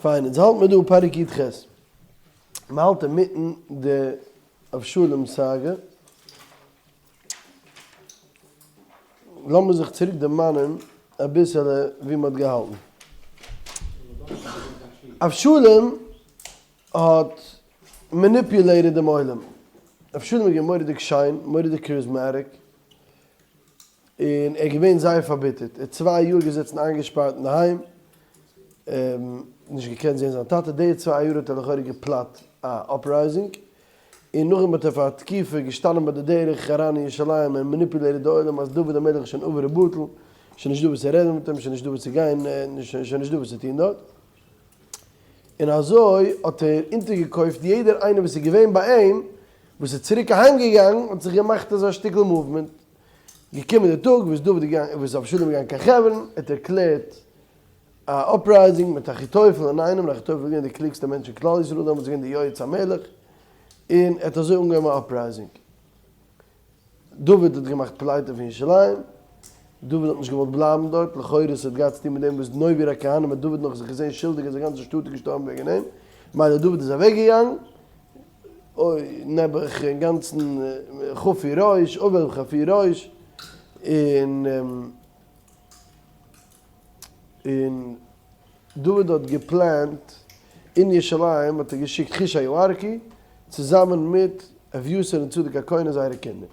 פיין, אונז האלט מיר דא פרק י"ח. מ'האלט אינמיטן די אבשלום סאגע. לאמיר זיך צוריק דערמאנען אביסעלע וואו מ'האט געהאלטן. אבשלום האט manipulated דעם עולם. אבשלום איז געווען מורא'דיג שיין, מורא'דיג charismatic, און ער איז געווען זייער פארביטערט. ער איז צוויי יאר געזעצן איינגעשפארט אינדערהיים, נישט געקענט זען זיין טאטע. די צוויי יאר האט ער לכאורה געפלאט א uprising, און נאכדעם האט ער פאר א תקופה געשטאנען ביי די דרך אריין אין ירושלים און manipulated די עולם אז דוד המלך איז שוין עובר ובטל, שוין נישט דא וואס צו רעדן מיט אים, שוין נישט דא וואס צו גיין, שוין נישט דא וואס צו טון דארט. און אזוי האט ער אונטערגעקויפט יעדער איינער וואס איז געווען ביי אים, וואס איז צוריק אהיים געגאנגען, האט זיך געמאכט אזא שטיקל movement. געקומען די טאג וואס דוד איז געגאנגען, וואס אבשלום איז געגאנגען קיין חברון, האט ער ערקלערט א uprising מיט אחיתופל אינאיינעם, און אחיתופל איז געווען די קלוגסטע מענטש אין כלל ישראל דעמאלטס, איז געווען די יועץ המלך, און ער האט אזוי אנגעהויבן א uprising. דוד האט געמאכט פליטה פון ירושלים, דוד האט נישט געוואלט בלייבן דארט, לכאורה עס האט געהאט צו טון מיט דעם וואס נוב עיר הכהנים האט דוד נאך זיך געזען שולדיג אז די גאנצע שטאט איז געשטארבן וועגן אים, מילא דוד איז אוועק געגאנגען, אוי נעבעך אינגאנצן חפוי ראש, אבל חפוי ראש, און און דוד האט געפלאנט אין ירושלים האט ער געשיקט חושי הארכי צוזאמען מיט אביתר און צדוק הכהן און זייערע קינדער.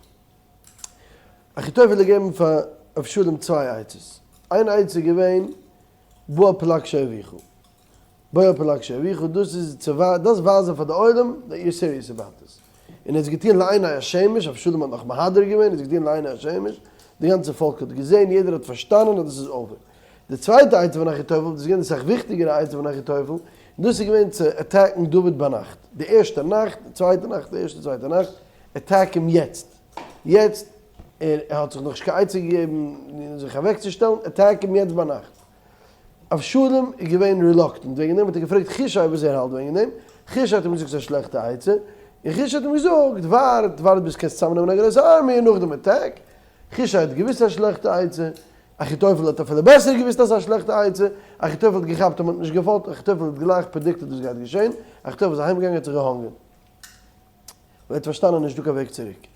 אחיתופל האט געגעבן פאר אבשלום צוויי עצות. איין עצה איז געווען בא אל פלגשי אביך. בא אל פלגשי אביך דאס איז צו דאס ווייזען פאר די עולם that you're serious about this. און ער האט עס געטוען לעיני השמש, אבשלום האט נאך מהדר געווען, ער האט עס געטוען לעיני השמש, די גאנצע פאלק האט געזען, יעדער האט פארשטאנען אז דאס איז over. די צווייטע עצה פון אחיתופל, דאס איז געווען די סאך וויכטיגערע עצה פון אחיתופל, און דאס איז געווען צו attack ן דוד ביינאכט, די ערשטע נאכט, די צווייטע נאכט, די ערשטע צווייטע נאכט, attack אים יעצט, יעצט, ער האט זיך נאכנישט קיין עצה געגעבן זיך אוועקצושטעלן, attack אים יעצט ביינאכט. אבשלום איז געווען reluctant וועגן דעם, האט ער געפרעגט חושי וואס ער האלט וועגן דעם, חושי האט אים געזאגט ס'איז א שלעכטע עצה, און חושי האט אים געזאגט ווארט, ווארט ביז קענסט צוזאמנעמען א גרויסע army און נאכדעם attack, חושי האט געוואוסט ס'איז א שלעכטע עצה, אחיתופל האט אפילו בעסער געוואוסט אז ס'איז א שלעכטע עצה, אחיתופל האט געכאפט אז מ'האט נישט געפאלגט, אחיתופל האט גלייך predicted וואס גייט געשען, אחיתופל איז אהיימגעגאנגען האט זיך געהאנגען. ווייל ער האט פארשטאנען נישטא קיין וועג צוריק.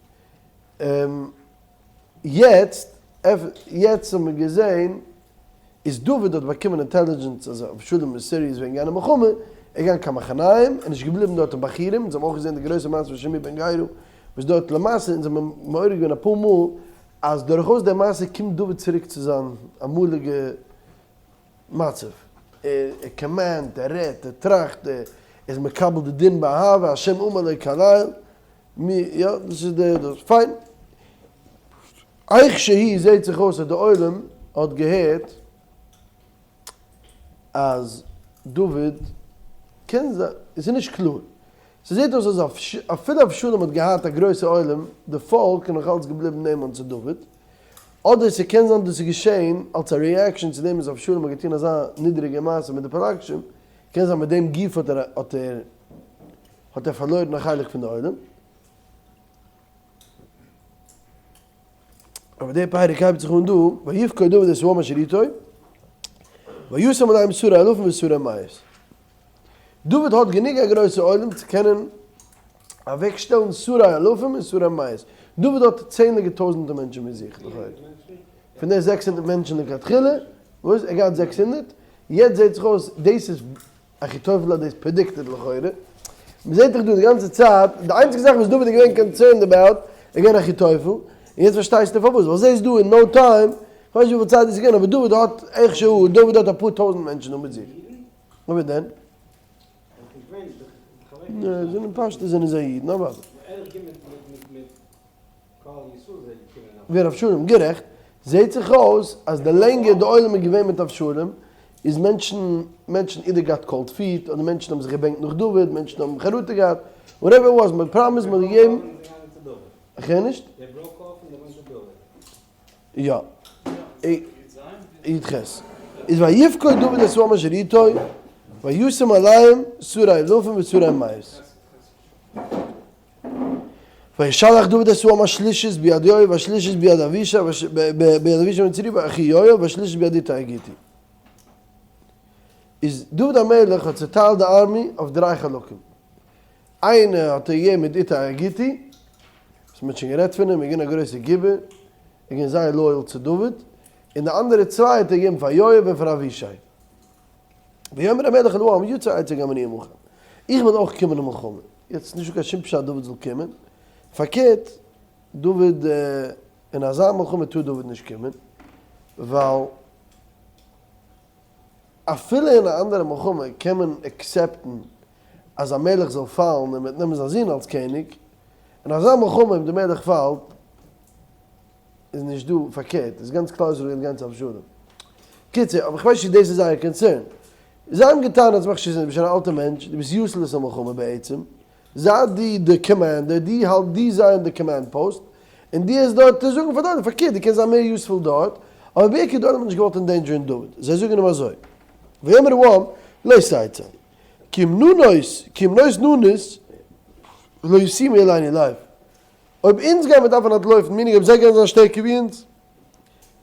יעצט, יעצט האט מען געזען איז דוד האט באקומען intelligence אז אבשלום איז serious וועגן גיין אין מלחמה, ער איז געגאנגען קיין מחניים, ער איז נישט געבליבן דארט אין בחורים, אונז האבן אויך געזען די גרויסע מעשה פון שמעי בן גרא, וואס דארט למעשה אונז האבן מעורר געווען אפאר מאל אז דורכאויס די מעשה קומט דוד צוריק צו זיין אמאליגע מצב, ער command ט, ער רעדט, ער טראכט, ער איז מקבל די דין באהבה, השם אמר לו קלל, מי, יא, דאס איז די, דאס, פיין. איך שהיא זעהט זיך אויס אז די עולם האט געהערט אז דוד קען זיין, עס איז נישט קלאר, ס'זעהט אויס אז אפילו אבשלום האט געהאט א גרויסע עולם, די פאלק איז נאך אלץ געבליבן נאמן צו דוד, אדער ס'קען זיין דאס איז געשעהן אלס א reaction צו דעם וואס אבשלום האט געטון אזא נידעריגע מעשה מיט די פלגשים, קען זיין מיט דעם גוף האט ער האט ער האט ער פארלוירן א חלק פון די עולם. אבער דער פרק הייבט זיך אן דא, ויפקוד דוד את העם אשר איתו, וישם עליהם שרי אלפים ושרי מאות. דוד האט גענוג א גרויסע עולם צו קענען אוועקשטעלן שרי אלפים און שרי מאות. דוד האט צענדליגע טויזנטער מענטשן מיט זיך לכאורה. פון די 600 מענטשן לכתחילה, וואס? ער געהאט 600, יעצט זעט זיך אויס דאס איז אחיתופל האט דאס predicted לכאורה. מ'זעט דאך דא די גאנצע צייט, די איינציגע זאך וואס דוד איז געווען concerned about איז געווען אחיתופל, און יעצט פארשטייסטו פארוואס, ווייל זעסט דא אין no time, כ'ווייס נישט וויפיל צייט דאס איז געווען, אבער דוד האט איכשהו, דוד האט אפאר טויזנט מענטשן דא מיט זיך. אבער דען? נע, זענען פשטות זענען זיי אידן, אוודאי. ווער אבשלום? גערעכט. זעהט זיך אויס אז די לענגער די עולם איז געווען מיט אבשלום איז מענטשן מענטשן either got cold feet אדער מענטשן האבן זיך געבענקט נאך דוד מענטשן האבן חרטה געהאט whatever it was מען האט promise מען האט געגעבן איך הער נישט. יא. י"ח. איז ויפקוד דוד את העם אשר איתו וישם עליהם שרי אלפים ושרי מאות. וישלח דוד את העם השלישית ביד יואב והשלישית ביד אבישי ביד אבישי בן צרויה אחי יואב והשלישית ביד איתי הגיתי. איז דוד המלך האט צוטיילט די army אויף דריי חלקים. איינע האט ער געגעבן מיט איתי הגיתי, וואס מען האט שוין גערעדט פון אים, ער איז געווען א גרויסער גיבור, ער איז געווען זייער loyal צו דוד, און די אנדערע צוויי האט ער געגעבן פאר יואב און פאר אבישי. ויאמר המלך אל העם יצא אצא גם אני עמכם, איך וועל אויך קומען אין מלחמה. יעצט נישטא קיין שום פשט דוד זאל קומען, פארקערט, דוד אין אזא מלחמה טאר דוד נישט קומען, ווייל אפילו אין א אנדערע מלחמה קען מען accept ן אז א מלך זאל פאלן און מען וועט נעמען זיין זון אלס קעניג, אין אזא מלחמה אויב די מלך פאלט איז נישט דא, פארקערט איז גאנץ כלל ישראל גייט גיין צו אבשלום. קיצור, אבער כ'ווייס נישט צו דאס איז זייער concern. זיי האבן געטענה'ט, מאך נישט, דו ביסט שוין א אלטע מענטש, דו ביסט useless אין מלחמה בעצם, זיי דו די commander, דו האלט דו זיי אין די command post, און דו העסט דארט זאגן פאר דוד, פארקערט דו קענסט זיין מער useful דארט, אבער בעיקר דוד האט נישט געוואלט endanger ן דוד, זיי זאגן אים אזוי, ויאמר העם לא תצא, כי אם ננוס, כי אם נוס ננוס, לא ישימו עלינו לב, אויב אונז גייען מיר דארפן אנטלויפן, meaning אויב זיי גייען זיין שטערקער ווי אונז,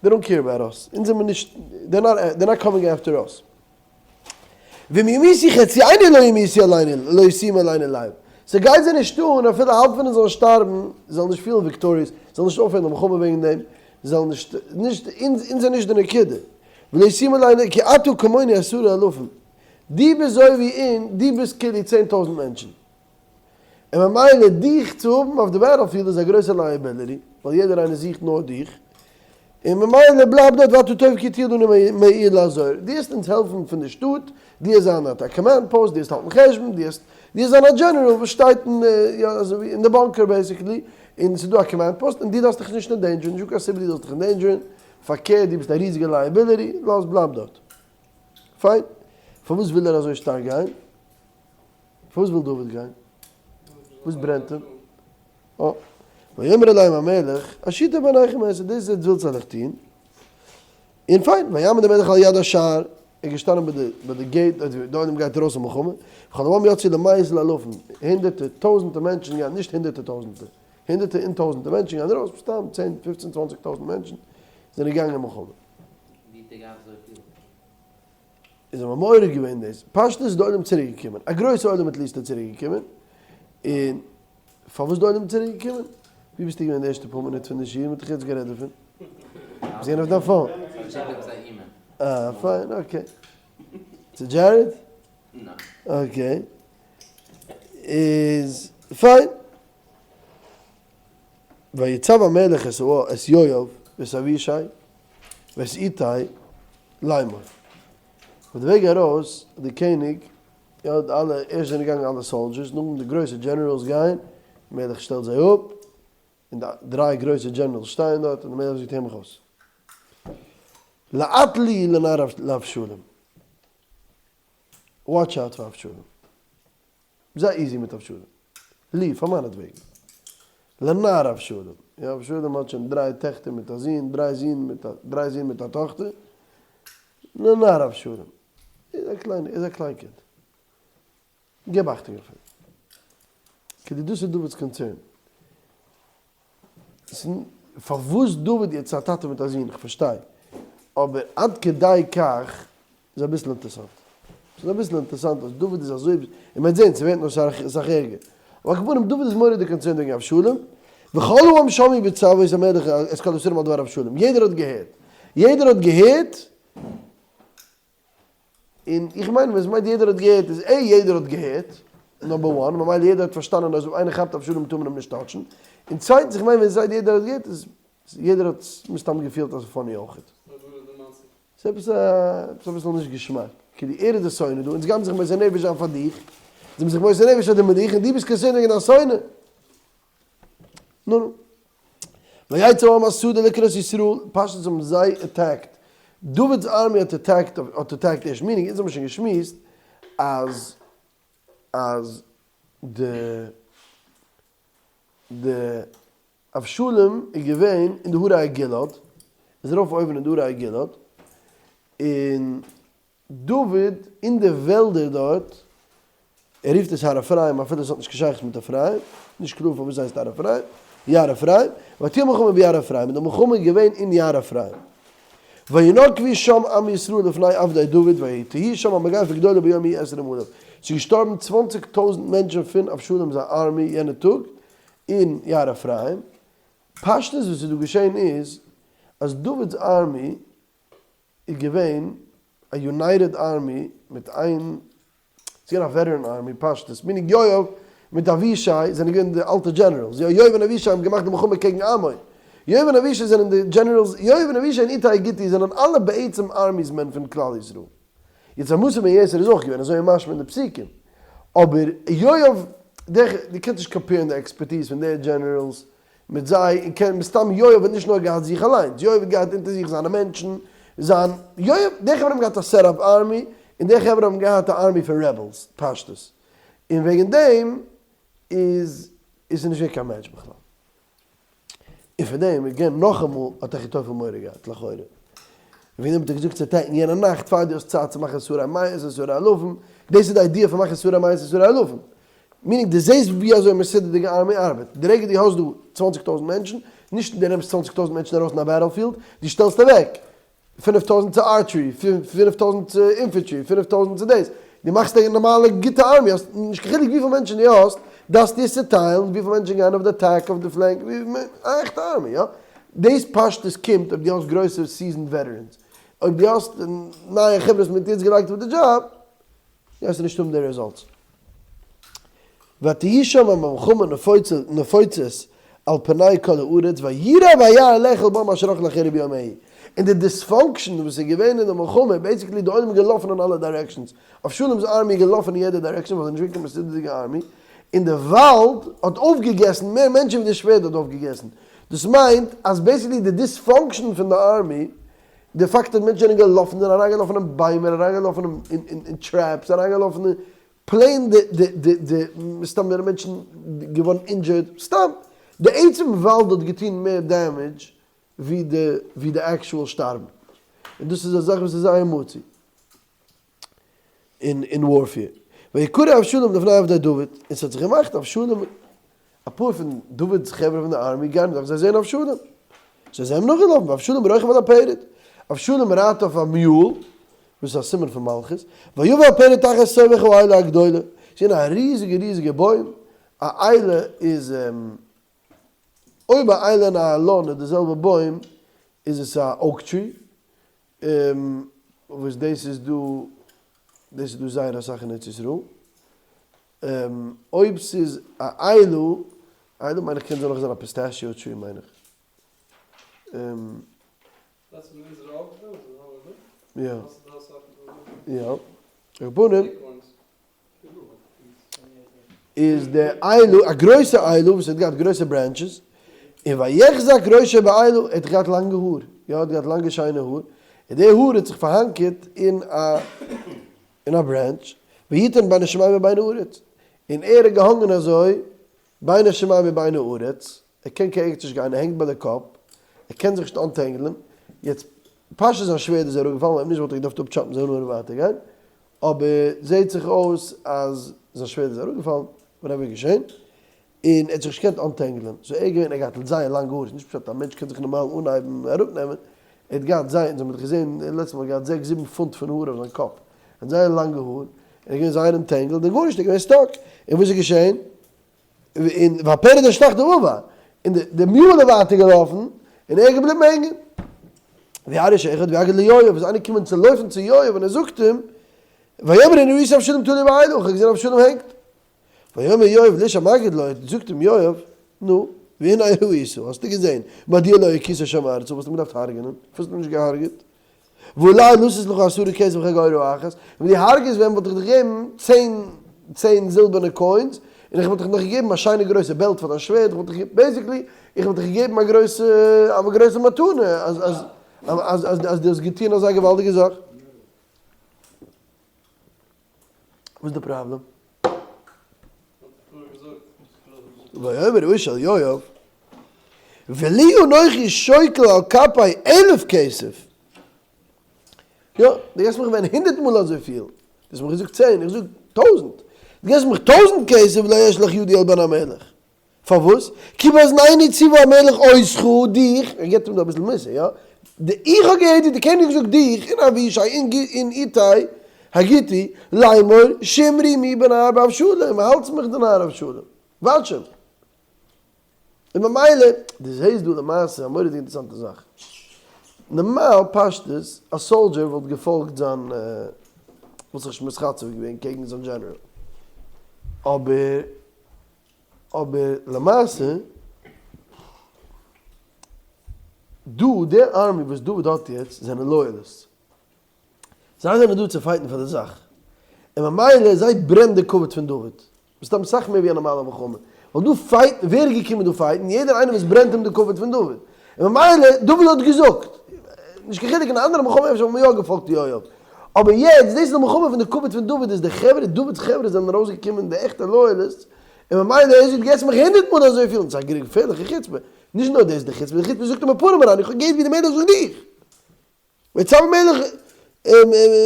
they don't care about us, אונז זעמיר נישט, they're not coming after us. ואם ימותו חצינו לא ימותו עלינו לא ישימו עלינו לב, ס'גייט זיי נישט אן אפילו האלב פון אונז זאלן שטארבן, זיי זאלן נישט פילן victorious, זיי זאלן נישט אויפהערן די מלחמה וועגן דעם, זיי זאלן נישט, נישט, אונז אונז זענען נישט די נקודה, ולא ישימו עלינו כי אתה כמונו עשרה אלפים, דו ביסט אזוי ווי אונז, דו ביסט כאילו 10,000 מענטשן. און ממילא דיך צו האבן אויף די battlefield איז א גרויסע liability, ווייל יעדער איינער זוכט נאר דיך, און ממילא בלייב דארט ואתה טוב כי תהיה לנו מהעיר לעזור, דו העסט אונז העלפן פון די שטאט, דו העסט זיין דארט א command post, דו העסט האלטן חשבון, דו העסט דו העסט זיין א general וואס שטייט אין יא אזוי ווי אין די bunker basically, און ס'איז דא א command post און דו דארפסט דיך נישט endanger ן, נישטא קיין סיבה דו זאלסט דיך endanger ן, פארקערט דו ביסט א ריזיגע liability, לאז בלייב דארט. פיין, פארוואס וויל ער אזוי שטארק גיין? פארוואס וויל דוד גיין? וואס ברענט אים? אה, ויאמר אליהם המלך, אשר יטב בעיניכם עשו, דאס איז ווילסט זאל איך טון. און פיין, ויעמוד המלך על יד השער, ער איז געשטאנען ביי די ביי די gate, די עולם גייט ארויס אין מלחמה, וכל העם יצאו למאות לאלפים, הונדערטער, טויזנטער מענטשן גייען, נישט הונדערטער טויזנטער, הונדערטער און טויזנטער מענטשן גייען ארויס, מסתם צען, פופצן, צוואנציג טויזנט מענטשן זענען געגאנגען אין מלחמה. ווי האט ער געהאט אזויפיל? איז אים מעורר געווען דאס, פשטות איז די עולם צוריק געקומען, א גרויסע עולם at least איז צוריק געקומען, און פארוואס די עולם איז צוריק געקומען? ווי ביסטו געווען די ערשטע פאר מינוט פון די שיעור, מ'האט דאך יעצט גערעדט דערפון. ביסט געווען אויף דיין phone? אה, פיין, okay. צו דזשעריד? okay. איז פיין. ויצו המלך את יואב ואת אבישי ואת איתי לאמור. אויף די וועג ארויס האט די קעניג, יא, אלע, ערשט זענען געגאנגען אלע soldiers, נאכדעם די גרויסע generals גייען, מלך שטעלט זיי אפ, און די דריי גרויסע generals שטייען דארט, און די מלך זאגט הער מיך אויס, לעת לי לנער לאבשלום, watch out פאר אבשלום, זיי easy מיט אבשלום, לי, פאר מיינעטוועגן, לנער אבשלום, יא, אבשלום האט שוין דריי טעכטער מיט א זון, דריי זין מיט א, דריי זין מיט א טאכטער, לנער אבשלום, איז א קליינע, איז א קליין קינד, געב אכטונג אויף אים. כדי דאס איז דוד'ס concern. פארוואס דוד יעצט א טאטע מיט א זון, איך פארשטיי, אבער עד כדי כך איז אביסל אינטערסאנט. ס'איז אביסל אינטערסאנט אז דוד איז אזוי, און מ'וועט זען ס'ווערט נאך אסאך ערגער. אבער על כל פנים דוד איז מורא'דיג concerned וועגן אבשלום, וכל העם שמעו בצוות המלך את כל השרים על דבר אבשלום, יעדער האט געהערט, יעדער האט געהערט, און איך מיין ווען ס'מיינט יעדער האט געהערט איז עה יעדער האט געהערט, number one, ממילא יעדער האט פארשטאנען אז אויב איינער כאפט אבשלום טאר מען אים נישט touch ן, און צווייטנס איך מיין ווען ס'זייט יעדער האט געהערט איז יעדער האט מסתם געפילט אז ס'איז funny אויכעט. ס'איז עפעס א, עפעס אביסל נישט געשמאק. כאילו ער איז די שונא דא, אונז גיימיר זיך מוסר נפש זיין פאר דיך, אונז זעמיר זיך מוסר נפש פאר די מלוכה און דו ביסט concerned וועגן דיין שונא. נו נו. ויצא העם השדה לקראת ישראל, פשטות האבן זיי attacked, דוד'ס army האט attacked, האט attacked ערשט, meaning אונז האבן שוין געשמועסט אז אז די די אבשלום איז געווען אין די הרי גלעד, איז ארויף אויבן אין די הרי גלעד, און דוד אין די וועלדער דארט, ער רופט עס הר אפרים אפילו עס האט נישט קיין שייכות מיט אפרים, נישט קלאר פארוואס עס הייסט הר אפרים, יער אפרים, ותהי המלחמה ביער אפרים, און די מלחמה איז געווען אין יער אפרים. וינקבו שם עם ישראל לפני עבדי דוד ותהי שם המגפה גדולה ביום ההוא עשרים אלף. ס'איז געשטארבן צוואנציג טויזנט מענטשן פון אבשלום זיין army יענע טאג אין יער אפרים. פשטות וואס איז דא געשען איז אז דוד'ס army איז געווען א united army מיט איין, ס'איז געווען א veteran army פשטות, meaning יואב מיט אבישי זענען געווען די אלטע generals, יא יואב און אבישי האבן געמאכט די מלחמה קעגן עמון, יואב און אבישי זענען די generals, יואב און אבישי און איתי הגיתי זענען אלע בעצם armies men פון כלל ישראל. יעצט עמשא בן יתר איז אויך געווען אזוי איז משמע אין די פסוקים, אבער יואב, דער, דו קענסט נישט compare ן די expertise פון די generals מיט זיי, און קען מסתם יואב האט נישט נאר געהאט זיך אליינס, יואב האט געהאט אונטער זיך זיינע מענטשן, זיין, יואב, די חברה האבן געהאט א set up army, און די חברה האבן געהאט א army פון rebels, פשטות, און וועגן דעם איז איז נישט געווען קיין מעטש בכלל. און פון דעם איז געווען נאכאמאל האט אחיתופל מורא געהאט לכאורה. און וועגן דעם האט ער געזאגט צו attack ן יענע נאכט פאר דו האסט צייט צו מאכן שרי מאות און שרי אלפים, דאס איז די idea פון מאכן שרי מאות און שרי אלפים. meaning דו זעסט ווי אזוי מסודר'דיגע army ארבעט. די רגע דו האסט דא צוואנציג טויזנט מענטשן, נישט דו נעמסט צוואנציג טויזנט מענטשן ארויס אין א battlefield, דו שטעלסט אוועק 5000 צו archery, 5000 צו infantry, 5000 צו דאס, דו מאכסט א נארמאלע גוטע army, האסט נישט קיין חילוק וויפיל מענטשן דו האסט, דארפסטו עס צוטיילן, וויפיל מענטשן גייען אויף די attack, אויף די flank, א עכטע army, יא? דאס פשטות קומט אויב דו האסט גרויסע seasoned veterans, אויב דו האסט נייע חברה וואס מ'האט יעצט געלייגט אויף די דזשאב, גייסטו נישט האבן די results. ותהי שם המלחמה נפוצת על פני כל הארץ וירעב היער לאכול בה מאשר אכל החרב ביום ההוא. און די dysfunction וואס איז געווען אין די מלחמה, basically די עולם איז געלאפן אין אלע directions, אבשלום'ס army איז געלאפן אין יעדע direction ווייל ס'איז נישט געווען קיין מסודר'דיגע army, און די וואלד האט אויפגעגעסן מער מענטשן ווי די שווערד האט אויפגעגעסן. דאס מיינט אז basically די dysfunction פון די army די פאקט אז מענטשן זענען געלאפן זענען אריינגעלאפן אין ביימער, אריינגעלאפן אין traps, אריינגעלאפן אין plain די די די די מסתם זענען מענטשן געווארן injured, סתם די עצם וואלד האט געטון מער damage ווי די ווי די actual שטארבן, און דאס איז א זאך וואס איז זייער מצוי אין אין warfare. ויקרא אבשלום לפני עבדי דוד, און ס'האט זיך געמאכט אבשלום אפאר פון דוד'ס חברה פון די army גייען דאך זיי זעהן אבשלום, זיי זענען אים נאכגעלאפן, ואבשלום רוכב על הפרד, אבשלום רייט אויף א mule, וואס איז א סימן פון מלכות, ויבא הפרד תחת סבך האלה הגדולה, זיי זעהן א ריזיגע ריזיגע בוים, א אלה איז, אויב א אלה און א אלון איז די זעלבע בוים, איז עס א oak tree, וואס דאס איז דא, דאס איז דא זייער אסאך אין ארץ ישראל. אויב ס'איז א איילו, איילו מיין איך קען זיין אויך זיין א pistachio tree מיין איך. יא. יא. על כל פנים איז די איילו א גרויסע איילו וואס האט געהאט גרויסע branches, און ויחזק ראשו באילה, ער האט געהאט לאנגע האר, יא ער האט געהאט לאנגע שיינע האר, און די האר האט זיך פארהאנקערט אין א אין א branch, ויתן בין השמים ובין הארץ, און ער האט געהאנגען אזוי בין השמים ובין הארץ, ער קען קיין ערגעץ נישט גיין, ער הענגט ביי די קאפ, ער קען זיך נישט untangle ן, יעצט פשוט זיין שווערד איז אראפגעפאלן, אויב נישט וואלט ער געדארפט אפ chop ן זיין האר און ווייטער גיין, אבער זעהט זיך אויס אז זיין שווערד איז אראפגעפאלן, whatever איז געשען, און ער האט זיך נישט געקענט untangle ן, so ער איז געווען, ער האט געהאט זייער לאנגע האר, ס'איז נישט פשט א מענטש קען זיך נארמאל אנהייבן און אראפנעמען, ער האט געהאט זייער, אונז האבן דאך געזען לעצטע מאל, ער האט געהאט זעקס זיבן פונט פון האר אויף זיין קאפ, ער האט זייער לאנגע האר, און ער איז געווען זייער entangled, און גארנישט, ער איז געווען stuck, און וואס איז געשען? און והפרד אשר תחתיו עבר, און די mule איז ווייטער געלאפן, און ער איז געבליבן הענגען. וירא איש אחד ויגד ליואב, איז איינער געקומען צו לויפן צו יואב און ער זאגט אים, ויאמר הנה ראיתי אבשלום תלוי באילה, איך האב געזען אבשלום הענגט. ויאמר יואב לאיש המגיד לו, זאגט אים יואב, נו, והנה ראית, האסטו געזען, מדוע לא הכית שם ארצה, וואלסטו אים געדארפט הרג'נען, פארוואס האסטו אים נישט געהארגעט? ועלי לתת לך עשרה כסף וחגורה אחת, ווען דו הרג'סט ווען וואלט איך דיך געגעבן צען צען זילבערנע coins, און איך וואלט דיך נאך געגעבן א שיינע גרויסע belt פאר דיין שווערד, איך וואלט דיך basically, איך וואלט דיך געגעבן א גרויסע א גרויסע מתנה אז אז אז אז אז דו האסט געטון אזא געוואלדיגע זאך. וואס איז די פראבלעם? ויאמר האיש אל יואב, ולי אנכי שוקל על כפי אלף כסף. יא, דו געסט מיך ווען הונדערט מאל אזויפיל, דו האסט מיך געזאגט צען, איך זאג טויזנט, דו געסט מיך טויזנט כסף לא אשלח ידי אל בן המלך. פארוואס? כי באזנינו ציוה המלך אותך, דיך, ער געבט אים דא אביסל מוסר, יא? איך האב געהערט ווי די קעניג זאגט דיך און אבישי און איתי הגיתי לאמור שמרו בנער באבשלום, האלטס מיך די נער אבשלום, watch אים. און ממילא, דו זעהסט דא למעשה א מורא'דיגע אינטערעסאנטע זאך. נארמאל פשטות, א soldier וואלט געפאלגט זיין, וואלט זיך נישט מתחצף געווען קעגן זיין דזשענעראל. אבער, אבער למעשה, דא, די army וואס דוד האט יעצט זענען loyalists. זיי זענען דא צו fight ן פאר די זאך, און ממילא זיי ברענט די כבוד פון דוד, מסתם אסאך מער ווי א נארמאלע מלחמה, ווייל דא fight ן, ווער איז געקומען דא fight ן? יעדער איינער וואס ברענט אים די כבוד פון דוד, און ממילא דוד האט געזאגט, נישט קיין חילוק אין א אנדערע מלחמה אפשר וואלט מען יא געפאלגט יואב, אבער יעצט דאס איז די מלחמה פון די כבוד פון דוד איז די חברה, דוד'ס חברה זענען ארויס געקומען די עכטע loyalists, און ממילא ער זאגט געטס מיך הונדערט מאל אזויפיל, און ס'איז א געפערליכע חוצפה, נישט נאר דאס די חוצפה, די חוצפה זאגט אים אין פנים אריין, איך האב געהערט ווי די מלך זאגט דיך. ויצו המלך,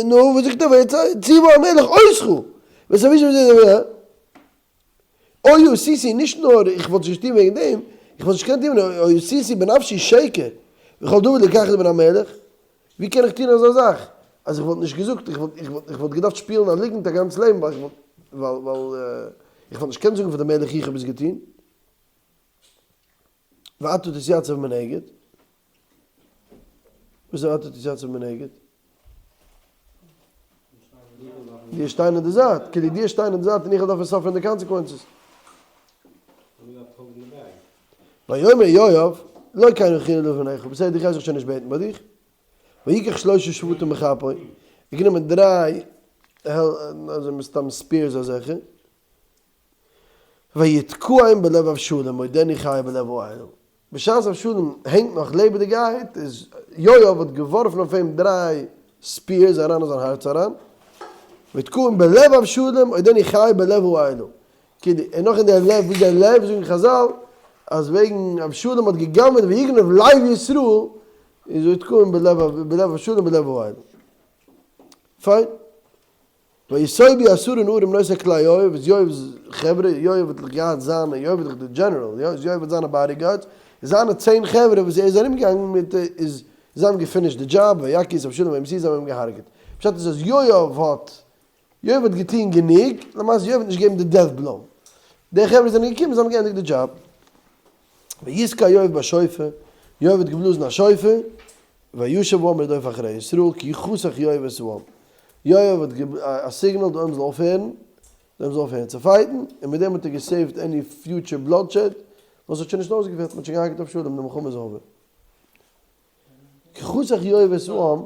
נו, וואס זאגט ער, ויצו המלך אותך, ואת אבישי ואת היה עשיתי, נישט נאר איך וואלט נישט געטון וועגן דעם, איך וואלט נישט געקענט טון, היה עשיתי בנפשי שקר, וכל דבר לקחת מן המלך, ווי קען איך טון אזא זאך, אז איך וואלט נישט געזאגט, איך וואלט געדארפט שפילן א ליגנט א גאנץ לעבן, ווייל איך וואלט נישט געקענט זאגן פאר די מלך איך האב עס געטון. ואתה תתייצב מנגד. וואס איז ואתה תתייצב מנגד? די שטיין אין די זייט, כאילו די שטיין אין די זייט און איך דארף suffer ן די consequences. ויאמר יואב, לא כן אוכילה לפניך, בסדר איך גיי זיך שוין נישט בעטן ביי דיך. ויקח שלשה שבטים בכפו, ער האט גענומען דריי, אזוי מסתם spears אזעלכע, ויתקעם בלב אבשלום עודנו חי בלב האלה. בשעת אבשלום הענגט נאך לעבעדיגעהייט איז יואב האט געווארפן אויף אים דריי spears אריין אין זיין הארץ אריין, ויתקעם בלב אבשלום עודנו חי בלב האלה. כאילו ער נאך אין דער לב, וואס דער לב זאגן חזל אז וועגן אבשלום האט געגנבעט ויגנב לב ישראל איז ויתקעם בלב אבשלום בלב האלה. פיין. ויסובו עשרה נערים נושאי כלי יואב, איז יואב'ס חברה, יואב האט דאך געהאט זיינע, יואב איז דאך דער דזשענעראל, יא, איז יואב האט זיינע bodyguards, איז זיינע צען חברה וואס ער איז ארום געגאנגען מיט איז זיי האבן גע finish ט די דזשאב, ויכו את אבשלום וימיתוהו זיי האבן אים געהארגעט. פשט איז אז יואב האט, יואב האט געטוהן גענוג, למעשה יואב האט נישט געגעבן די death blow. די חברה זענען געקומען זיי האבן געענדיגט די דזשאב. ויתקע יואב בשופר, יואב האט געבלאזן א שופר, וישב העם לרדוף אחרי ישראל כי חשך יואב את העם. יואב האט א signal די עולם זאל אויפהערן, די עולם זאל אויפהערן צו fight ן, און מיט דעם האט ער גע save ט any future bloodshed, וואס האט שוין נישט אויסגעפעלט, מען האט שוין געהארגעט אבשלום, די מלחמה איז over. כי חשך יואב את העם,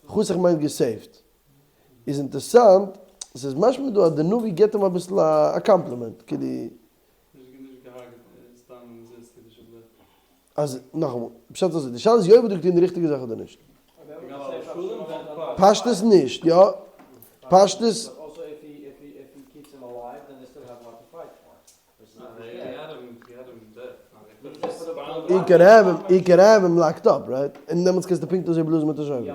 חשך מיינט גע save ט. איז אינטערסאנט, ס'איז משמע דא אז די נביא גיבט אים אביסל א קאמפלימענט, כאילו. אז נאכאמאל, פשט איז אזוי, די שאלה איז יואב האט דא געטון די ריכטיגע זאך אדער נישט? פשטות נישט, יא? פשטות. He could have him locked up, right? און דעמאלטס קענסטו פונקט אזוי בלאזן מיט א שופר.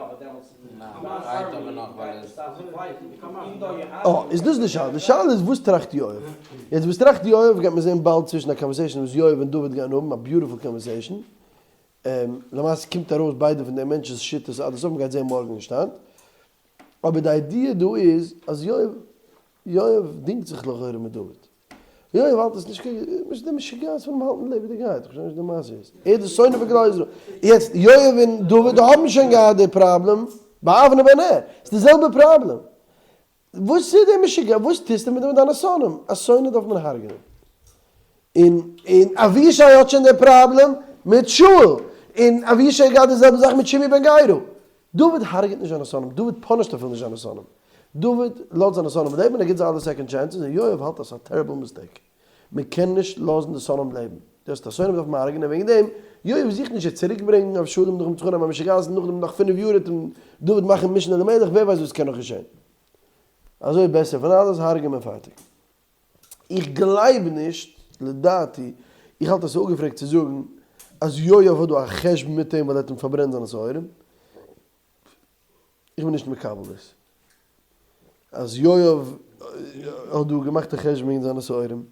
אה, איז דאס די שאלה. די שאלה איז וואס טראכט יואב? יעצט וואס טראכט יואב גייט מען זען באלד צווישן א conversation וואס יואב און דוד גייען האבן, א beautiful conversation. למעשה קומט ארויס ביידע פון די מענטש'ס שיטות עד הסוף, מ'גייט זען מארגן נישט היינט. אבער די idea דא איז אז יואב, יואב דינגט זיך לכאורה מיט דוד. יואב האלט עס נישט קיין, נישט די משוגעת פון אים האלטן לעבעדיגעהייט, איך פארשטיי נישט די מעשה איז, ער איז די שונא פון כלל ישראל, יעצט יואב און דוד האבן שוין געהאט די פראבלעם ביי אבנר בן נר, ס'איז די זעלבע פראבלעם, וואס איז די משוגעת, וואס טוסטו מיט דיינע שונאים, א שונא דארף מען הרג'נען, און און אבישי האט שוין די פראבלעם מיט שאול, און אבישי האט געהאט די זעלבע זאך מיט שמעי בן גרא, דוד הרג'ט נישט זיינע שונאים, דוד punish ט אפילו נישט זיינע שונאים, דוד לאזט זיינע שונאים לעבן און ער גיבט זיי אלע second chances, און יואב האלט אז ס'איז א terrible mistake, מען קען נישט לאזן די שונאים לעבן, דו האסט א שונא דארף מען הרג'נען, וועגן דעם יואב זוכט נישט צו צוריק ברענגן אבשלום נאכן זיך אננעמען א משוגעת און נאכדעם נאך פינף יאר וועט אים דוד מאכן משנה למלך, ווער ווייסט וואס קען נאך געשען, אזוי בעסער פון אלעס הרג'ן מען פארטיג. איך גלייב נישט, לדעתי, איך האלט אז ס'איז אפגעפרעגט צו זאגן אז יואב האט דא א חשבון מיט אים ווייל ער האט אים פארברענט זיינע שעורים. איך בין נישט מקבל דאס. אז יואב האט דא געמאכט א חשבון וועגן זיינע שעורים.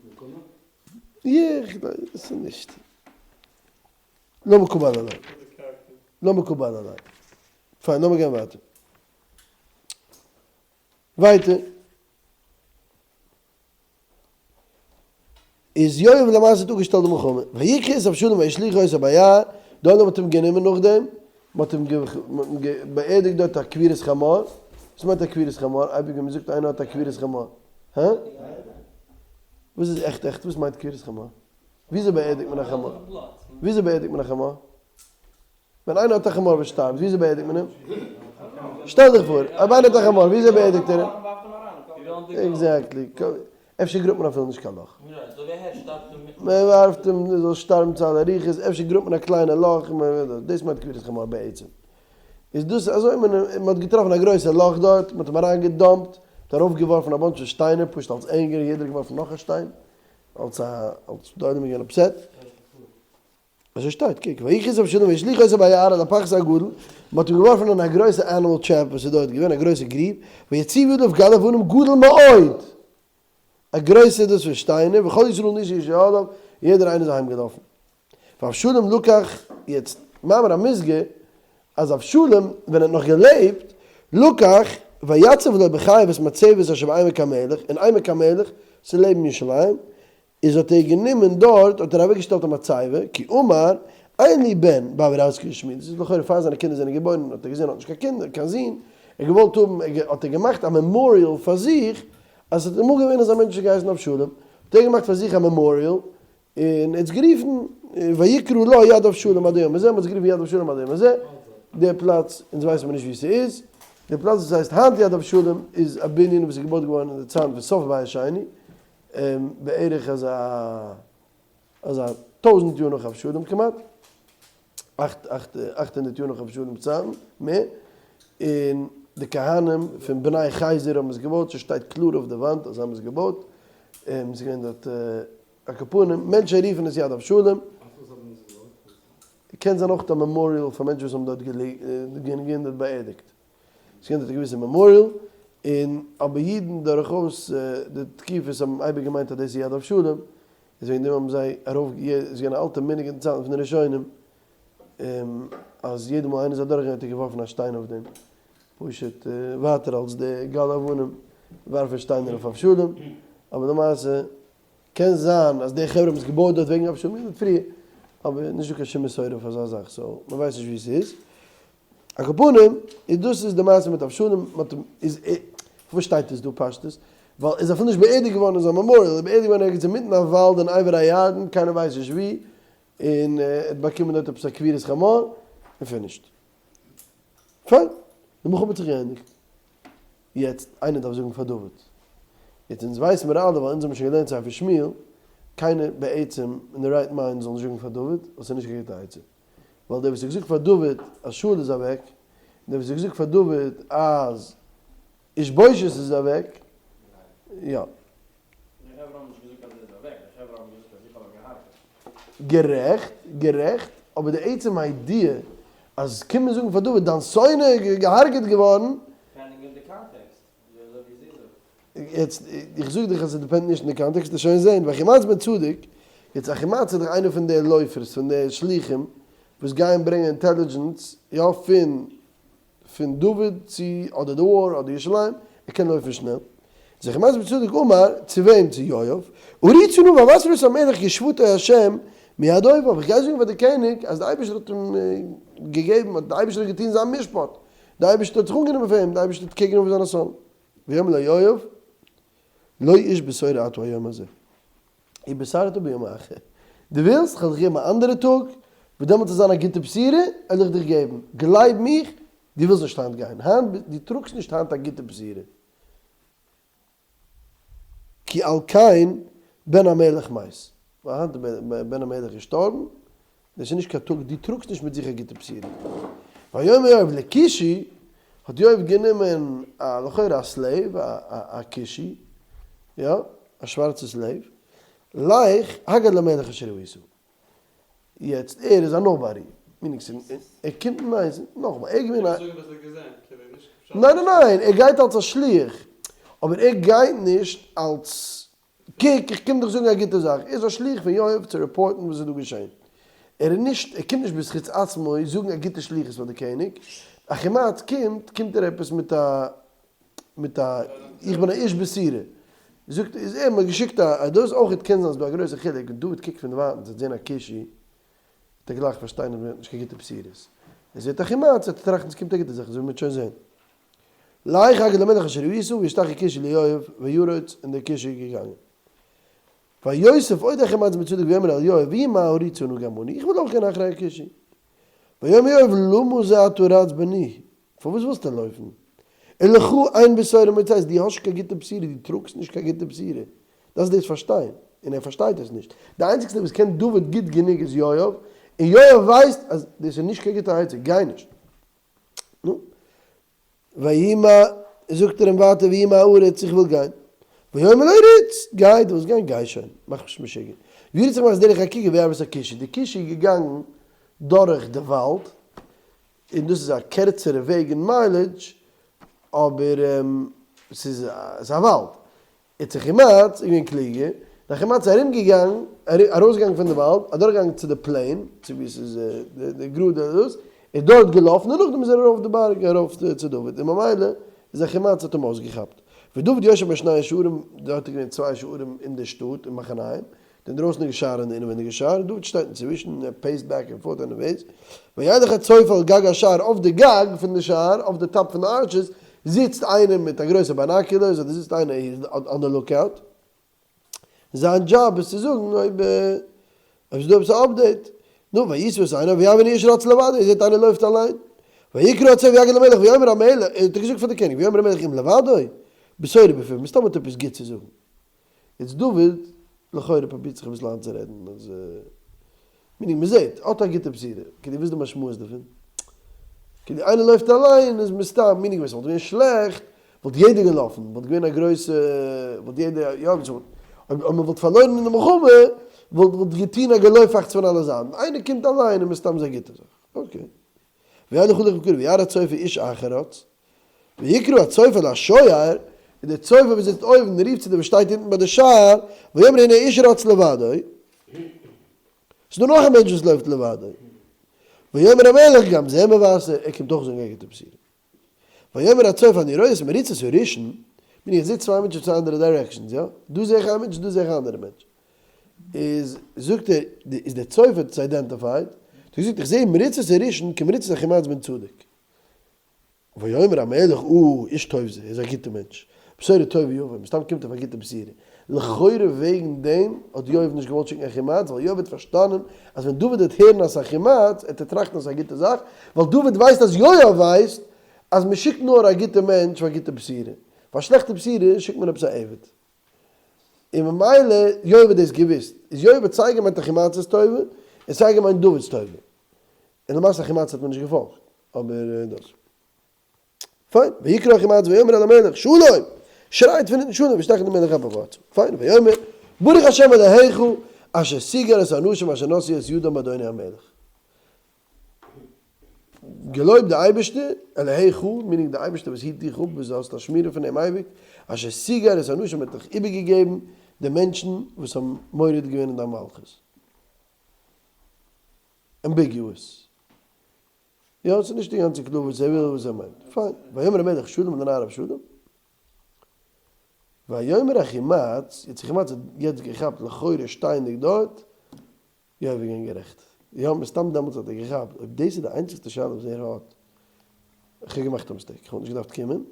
איך, ס'איז נישט. לא מקובל עליי. לא מקובל עליי. פיין, לאמיר גיין ווייטער. ווייטער. איז יואב למעשה האט אפגעשטעלט די מלחמה. ויקחו את אבשלום וישליכו אותו ביער, די עולם האט אים גענומען נאכדעם, מען האט אים באערדיגט דארט א קבורת חמור, וואס מיינט א קבורת חמור? אייביג ווען מען זאגט איינער האט א קבורת חמור, הא? וואס איז עכט עכט וואס מיינט קבורת חמור? וויאזוי באערדיגט מען א חמור? וויאזוי באערדיגט מען א חמור? ווען איינער האט א חמור וואס שטארבט, וויאזוי באערדיגט מען אים? שטעל דיך פאר, אויב איינער האט א חמור, וויאזוי באערדיגט ער אים? Exactly. אפשר גראבט מען אפילו נישט קיין לאך. מען ווארפט אים ער זאל שטארבן צו אלע רוחות, אפשר גראבט מען א קליינע לאך, דאס מיינט קבורת חמור בעצם. איז דאס אזוי, מען האט געטראפן א גרויסע לאך דארט, מען האט אים אריין געדאמפט, מען האט ארויף געווארפן א bunch פון שטיינער, פשוט אלס anger, יעדער האט געווארפן נאך א שטיין, אלס א, אלס די עולם איז געווען upset. אזוי שטייט, קוק, ויקחו את אבשלום וישליכו אותו ביער אל הפחז הגדול, מען האט אים געווארפן אין א גרויסע animal trap וואס איז דארט געווען, א גרויסע גריב, ויציבו עליו גל אבנים גדול מאוד, א גרויסע דאס פון שטיינער, וכל ישראל נסו איש לאהליו, יעדער איינער איז אהיים געלאפן. ואבשלום לקח, יעצט, מאמר המוסגר, אז אבשלום ווען ער האט נאך געלעבט, לקח ויצב לו בחייו את מצבת אשר בעמק המלך, אין עמק המלך, ס'איז לעבן ירושלים, איז האט ער גענומען דארט האט ער אוועק געשטעלט א מצבה, כי אמר, אין לי בן בעבור אזכיר שמי, דאס איז לכאורה פאר זיינע קינדער זענען געבוירן האט ער געזען ער האט נישט קיין קינדער קיין זון, ער האט געוואלט האבן האט ער געמאכט א memorial פאר זיך אז עס האט אמאל געווען אזא מענטש געהייסן אבשלום, האט ער געמאכט פאר זיך א memorial און ער האט עס גערופן ויקרא לה יד אבשלום עד היום הזה, מען האט עס גערופן יד אבשלום עד היום הזה, די פלאץ אונז ווייסן מיר נישט ווי ס'איז, די פלאץ וואס הייסט היינט יד אבשלום איז א בנין וואס איז געבויט געווארן אין די צייטן פון סוף בית שני, בערך אזא אזא טויזענט יאר נאך אבשלום כמעט, 800 יאר נאך אבשלום'ס צייטן, מער, און די כהנים פון בני חייזר האבן עס געבויט, ס'שטייט קלאר אויף די וואנט אז זיי האבן עס געבויט, און ס'איז געווען דארט על כל פנים, מענטשן רופן עס יד אבשלום. קען זיין אויך א memorial פאר מענטשן וואס האבן דארט געווען דארט באערדיגט. ס'איז געווען דארט א געוויסע memorial, און אבער אידן דורכאויס די תקופות האבן אייביג געמיינט אז דאס איז יד אבשלום, איז וועגן דעם האבן זיי ארויף גע, ס'איז געווען א אלטע מנהג אין די צייטן פון די ראשונים, אז יעדע מאל איינער איז אדורך געגאנגען האט ער געווארפן א שטיין אויף דעם, פשוט ווייטער אלס די גל אבנים ווארפן שטיינער אויף אבשלום, אבער למעשה קען זיין אז די חברה האבן עס געבויט דארט וועגן אבשלום, ווי געזאגט פריער, אבער נישטא קיין שום מסורה אויף אזא זאך, so מען ווייסט נישט ווי עס איז. על כל פנים, איז דאס איז די מעשה מיט אבשלום, מען האט אים, איז ער, פארוואס שטייט עס דא פשטות? ווייל ער איז אפילו נישט באערדיגט געווארן אין זיין memorial, ער איז באערדיגט געווארן ערגעץ אינמיטן א וואלד אין עבר הירדן, קיינער ווייסט נישט וואו, און ער האט באקומען דארט עפעס א קבורת חמור, און finished. פיין, די מלחמה האט זיך געענדיגט. יעצט, איינער דארף זאגן פאר דוד. יעצט אונז ווייסן מיר אלע, ווייל אונז האבן שוין געלערנט ספר שמואל, קיינער בעצם אין די right mind זאל נישט זאגן פאר דוד, ווייל ס'איז נישט קיין גוטע עצה. ווייל דער וואס האט געזאגט פאר דוד אז שאול איז אוועק, און דער וואס האט געזאגט פאר דוד אז אישבושת איז אוועק, יא. די חברה האבן נישט געזאגט אז ער איז אוועק, די חברה האבן געזאגט אז איך האב אים געהארגעט. גערעכט, גערעכט, אבער די עצם idea אז קומען זאגן פאר דוד דיין שונא איז געהארגעט געווארן. Depending אין די context, אזוי ווי זי זאגט. יעצט, איך זאג דיך אז ס' depend ט נישט אין די context, וועסט שוין זען, ואחימעץ בן צדוק, יעצט אחימעץ איז דאך איינער פון די לויפערס, פון די שלוחים, וואס גייען ברענגען intelligence, יא, פון פון דוד צו אדער די war אדער ירושלים, ער קען לויפן שנעל. איז אחימעץ בן צדוק אמר, צו וועם? צו יואב, ארוצה נא ואבשרה את המלך כי שפטו ה' מיד אויביו, איך גיי זאגן פאר די קעניג אז די אייבערשטער האט אים געגעבן, די אייבערשטער האט געטון זיין משפט, די אייבערשטער האט זיך אנגענומען פאר אים, די אייבערשטער האט קעגן גענומען זיינע שונאים. ויאמר ליואב, לא איש בשורה אתה היום הזה, ובשרת ביום אחר. דו ווילסט כ'זאל דיך געבן א אנדערע טאג, וואס דעמאלטס וועט זיין א גוטע בשורה, וועל איך דיך געבן. גלייב מיך, דו ווילסט נישט היינט גיין. היינט, דו טראגסט נישט היינט א גוטע בשורה. כי על כן בן המלך מת. ווייל היינט איז בן המלך געשטארבן, דאס איז נישט קיין טאג, דו טראגסט נישט מיט זיך א גוטע בשורה. ויאמר יואב לכושי, האט יואב גענומען א לכאורה א slave, א כושי, יא, א שווארצע slave, לך הגד למלך אשר ראית. יעצט ער איז א nobody, meaning ער קומט ניין, נאכאמאל, ער איז געווען א. ניין ניין ניין, ער גייט אלס א שליח, אבער ער גייט נישט אלס קוק איך קום דיך זאגן א גוטע זאך, ער איז א שליח פון יואב צו report ן וואס איז דא געשען. ער איז נישט, ער קומט נישט בזכות עצמו זאגן א גוטע שליחות פאר די קעניג, אחימעץ קומט, קומט ער עפעס מיט א, מיט א, איך בין א איש בשורה, זאגט, איז ער, מ'האט געשיקט א, דאס אויך קען זיין ס'איז דא א גרויסע חילוק, ווען דוד קוקט פון דערווייטנס און זעהן א כושי, וועט ער גלייך פארשטיין אז מ'האט נישט קיין גוטע בשורות, ער זעהט אחימעץ, וועט ער טראכטן ס'קומט א גוטע זאך, אזוי ווי מ'וועט שוין זעהן. לך הגד למלך אשר ראית וישתחו כושי ליואב וירוץ און דער כושי איז געגאנגען. ויוסף עוד אחימעץ בן צדוק ויאמר אל יואב ויהי מה אריצה נא גם אני איך וויל אויך גיין אחרי הכושי. ויאמר יואב למה זה אתה רץ בני פארוואס ווילסטו לויפן? ולך אין בשורה מוצאת דו האסט נישט קיין גוטע בשורה דו טראגסט נישט קיין גוטע בשורה דארפסט דאס פארשטיין און ער פארשטייט עס נישט די איינציגסטע וואס קען דוד גוט גענוג איז יואב און יואב ווייסט אז דאס איז נישט קיין גוטע עצה גיי נישט. נו, ויהי מה, זאגט ער אים ווייטער, ויהי מה ארוץ, איך וויל גיין. ויאמר לו רוץ, גיי, דו ווילסט גיין, גיי שוין, מאך מיך נישט משוגע. וירוץ אחימעץ דרך הכיכר ויעבור את הכושי, די כושי איז געגאנגען דורך די וואלד, און דאס איז א קערצערע וועג אין mileage, אבער ס'איז א וואלד. איז אחימעץ איז געווען קלוגער, און אחימעץ איז ארומגעגאנגען, ארויסגעגאנגען פון די וואלד, אדורכגעגאנגען צו די plain, צו וואו ס'איז די גראדע דאס, איז דארט געלאפן, און נאכדעם איז ער ארויף די בארג ארויף צו דוד, און ממילא איז אחימעץ האט אים אויסגעכאפט. ודוד יושב בין שני שערים, דארט איז געווען צוויי שערים אין די שטאט אין מחניים, די אינדרויסנדיגע שער און די אינעווענדיגע שער, דוד שטייט אינצווישן און ער paced back and forth anyways, וילך הצופה על גג השער, אויף די גג פון די שער, אויף די top פון די arches, זיצט איינער מיט א גרויסע binoculars, אדער זיצט איינער he is on the lookout, זיין דזשאב איז צו זאגן אויב אויב ס'איז דא עפעס א update, נו, וישא את עיניו וירא והנה איש רץ לבדו, ער זעט איינער לויפט אליין, ויקרא הצופה ויגד למלך ויאמר המלך, ער האט געזאגט פאר די קעניג, ויאמר המלך אם לבדו, בשורה בפיו, מסתם האט ער עפעס גוט צו זאגן. יעצט דוד לכאורה פרובירט זיך אביסל איינצורעדן אז meaning מ'זעהט האט א גוטע בשורה, כאילו וואס איז די משמעות דערפון? כאילו איינער לויפט אליין איז מסתם meaning ווען ס'וואלט געווען שלעכט וואלט יעדער געלאפן וואלט געווען א גרויסע וואלט יעדער יא אויב מ'וואלט פארלוירן אין די מלחמה וואלט וואלט געטון א געלויפאכטס פון אלע זייטן, איינער קומט אליין איז מסתם זייער גוטע זאך, okay. וילך הלוך וקרא וירא הצופה איש אחר רץ ויקרא הצופה לשוער, און דער צופה וואס זיצט אויבן רופט צו דעם וואס שטייט אונטן ביי די שער, ויאמר הנה איש רץ לבדו, ס'איז דא נאך א מענטש וואס לויפט לבדו, ויאמר המלך גם זה מבשר, ער קומט אויך זאגן א גוטע בשורה. ויאמר הצופה אני רואה את מרוצת הראשון, מיין איך זעה צוויי מענטשן צוויי אנדערע directions, יא? דא זעה איך איין מענטש דא זעה איך א אנדערע מענטש. איז זאגט ער, איז דער צופה האט עס identified, האט ער געזאגט איך זעה מרוצת הראשון כמרוצת אחימעץ בן צדוק. ויאמר המלך או איש טוב זה, ער איז א גוטער מענטש, בשורה טובה יבוא, מסתם קומט ער פאר גוטע בשורה. לכאורה וועגן דעם האט יואב נישט געוואלט שיקן אחימעץ, ווייל יואב האט פארשטאנען אז ווען דוד וועט הערן אז ס'איז אחימעץ, וועט ער טראכטן אז ס'איז א גוטע זאך, ווייל דוד ווייסט אז יואב ווייסט אז מען שיקט נאר א גוטע מענטש פאר גוטע בשורה, פאר שלעכטע בשורה שיקט מען עפעס א עבד. און ממילא יואב האט דאס געוואוסט, איז יואב האט סיי געמיינט אחימעצ'ס טובה, און סיי געמיינט דוד'ס טובה. און למעשה אחימעץ האט מען נישט געפאלגט, אבער דאס. פיין, ויקרא אחימעץ ויאמר אל המלך שלום! שרייט פון אונטן שלום, וישתחו למלך אפיו ארצה. פיין, ויאמר ברוך השם אלהיך אשר שיגר את האנשים אשר נשאו את ידם באדוני המלך. געלויבט די אייבערשטער, אלהיך, meaning די אייבערשטער וואס היט דיך אפ, וואס דו האסט א שמירה פון אים אייביג, אשר שיגר את האנשים האט דיך איבערגעגעבן די מענטשן וואס האבן מורד געווען אין דיין מלכות. Ambiguous. יא, ס'איז נישט אינגאנצן קלאר וואס ער וויל און וואס ער מיינט. פיין. ויאמר המלך שלום לנער אבשלום. ויאמר אחימעץ, יעצט אחימעץ האט יעצט געכאפט לכאורה שטייענדיג דארט, יא ער איז געווען גערעכט. יא מסתם דעמאלטס האט ער געכאפט, אויב דאס איז די איינציגסטע שאלה וואס ער האט, איך האב געמאכט א mistake, איך וואלט נישט געדארפט קומען,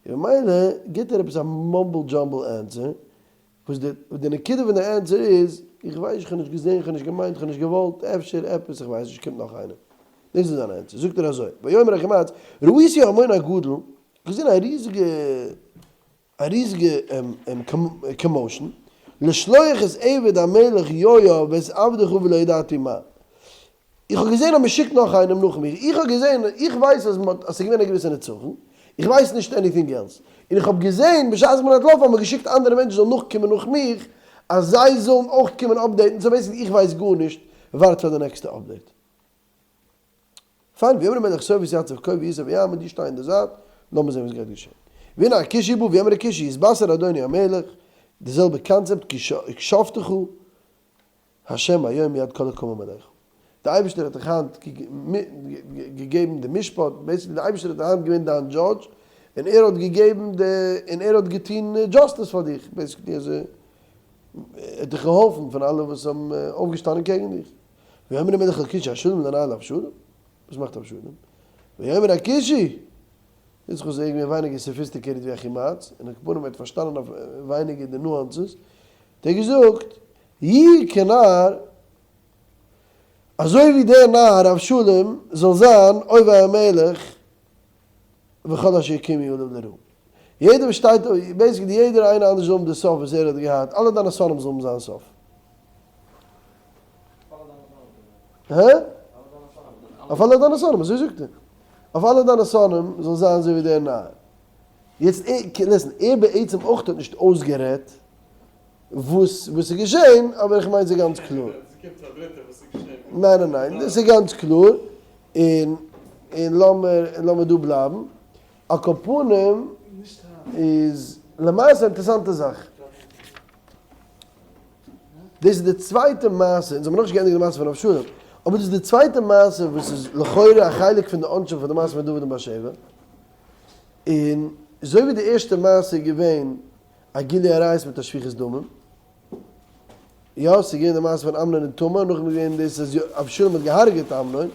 און ממילא גיבט ער עפעס א mumble jumble answer, וואס די די נקודה פון די answer איז, איך ווייס נישט, איך האב נישט געזען, איך האב נישט געמיינט, איך האב נישט געוואלט, אפשר, עפעס, איך ווייס נישט, קומט נאך איינער. דאס איז זיין answer. זאגט ער אזוי, ויאמר אחימעץ, ראיתי המון הגדול, איך האב געזען א ריזיגע, א ריזיגע commotion, לשלוח את עבד המלך יואב ואת עבדך ולא ידעתי מה. איך האב געזען אז מען שיקט נאך איינעם נאך מיר, איך האב געזען, איך ווייס אז מען האט, אז ס'איז געווען א געוויסע נצחון, איך ווייס נישט anything else, און איך האב געזען בשעת איך בין אנטלאפן האט מען געשיקט אנדערע מענטשן זאלן נאכקומען נאך מיך, אז זיי זאלן אויך קומען update ן, so basically איך ווייס גארנישט, ווארט פאר די נעקסטע update. פיין, ויאמר המלך סוף יתיצב כה ויסע ויעמוד, דו שטיי אין די זייט, לאמיר זען וואס גייט געשען. והנה הכושי בא, ויאמר הכושי יתבשר אדוני המלך, די זעלבע קאנצעפט, כי שפטך, השם היום מיד כל הקמים עליך. די אייבערשטער האט דיך היינט געגעבן די משפט, basically די אייבערשטער האט היינט געווען דיין דזשאדזש, און ער האט געגעבן די, און ער האט געטון justice פאר דיך, basically אז ער האט דיך געהאלפן פון אלע וואס האבן אויפגעשטאנען קעגן דיך. ויאמר המלך אל כושי השלום לנער לאבשלום? וואס מאכט אבשלום? ויאמר הכושי! יצחק איז געווען ווייניגער sophisticated ווי אחימעץ, און על כל פנים ער האט פארשטאנען אויף ווייניגער די nuances, האט ער געזאגט, יהי כנער, אזוי ווי דער נער אבשלום זאל זיין אויבי המלך וכל אשר יקומו עליו לרעה. יעדער וואס שטייט אויף, basically יעדער איינער אנדערש זאל האבן די סוף וואס ער האט געהאט, אלע דיינע שונאים זאלן האבן זיין סוף. הא? אויף אלע דיינע שונאים, אזוי זאגט ער. אויף אלע דיינע שונאים זאל זיין אזוי ווי דער נער. יעצט, listen, ער בעצם אויך האט נישט אויסגערעדט וואס וואס איז געשען, אבער איך מיין ס'איז גאנץ קלאר. ניין ניין ניין, דאס איז גאנץ קלאר, און און לאמיר לאמיר דא בלייבן. על כל פנים איז למעשה א אינטערעסאנטע זאך. דאס איז די צווייטע מעשה, אונז האבן נאכנישט געענדיגט די מעשה פון אבשלום, אבער דאס איז די צווייטע מעשה וואס איז לכאורה א חלק פון די עונשים פון די מעשה פון דוד און בת שבע, און אזוי ווי די ערשטע מעשה איז געווען א גילוי עריות מיט א שפיכות דמים, יא, ס'איז געווען די מעשה פון אמנון און תמר, נאכדעם איז געווען דאס אז אבשלום האט געהארגעט אמנון,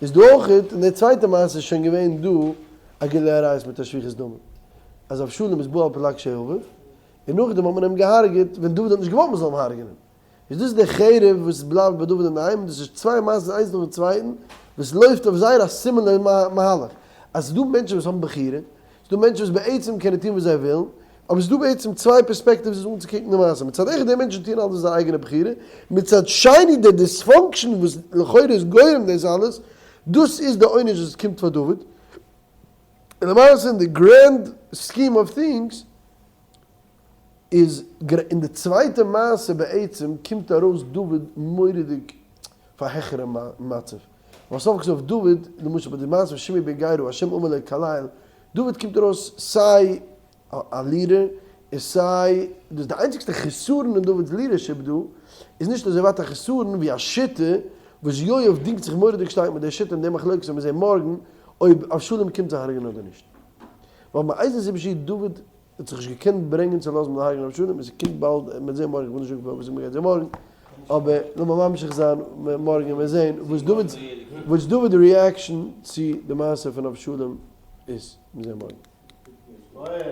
איז דא אויך, אין די צווייטע מעשה איז שוין געווען דא א גילוי עריות מיט א שפיכות דמים, אז אבשלום איז בא על פלגשי אביו, און נאכדעם האט מען אים געהארגעט ווען דוד האט נישט געוואלט מען זאל אים הארגענען. איז דאס די חרב וואס בלייבט ביי דוד אינדערהיים, דאס איז צוויי מעשות איינס נאכן צווייטן וואס לויפט אויף זייער א similar מהלך, אז ס'איז דא מענטשן וואס האבן בחירה, ס'איז דא מענטשן וואס בעצם קענען טון וואס זיי ווילן, אבער ס'איז דא בעצם צוויי perspectives וואס אנצוקוקן די מעשה, מצד אחד די מענטשן טוען אלעס זייער אייגענע בחירה, מצד שני די dysfunction וואס לכאורה איז גורם דאס אלעס, דאס איז די עונש וואס קומט פאר דוד, און למעשה אין די grand scheme of things איז אין די צווייטע מעשה בעצם קומט ארויס דוד מורא'דיג פאר העכערע מצב, ווייל סוף כל סוף דוד, למשל ביי די מעשה פון שמעי בן גרא השם אמר לו כליל, דוד קומט ארויס סיי א leader און סיי דאס די איינציגסטע חסרון אין דוד'ס leadership דא איז נישט אזוי ווייט א חסרון ווי א שיטה וואס יואב דינגט זיך מורא'דיג שטארק מיט די שיטה און די מחלוקת וועט מען זעהן מארגן אויב אבשלום קומט זיי הרג'נען אדער נישט. ווייל מאיזה סיבה שיהיה דוד האט זיך נישט געקענט ברענגען צו לאזן הרג'נען אבשלום און ס'קומט באלד מ'וועט זעהן מארגן איך וויל נישט זאגן וואס מ'גייט זעהן מארגן אבער לאמיר ממשיך זיין מארגן וועט מען זעהן וואס דוד'ס וואס דוד'ס reaction צו די מעשה פון אבשלום איז מיר זעהן מארגן.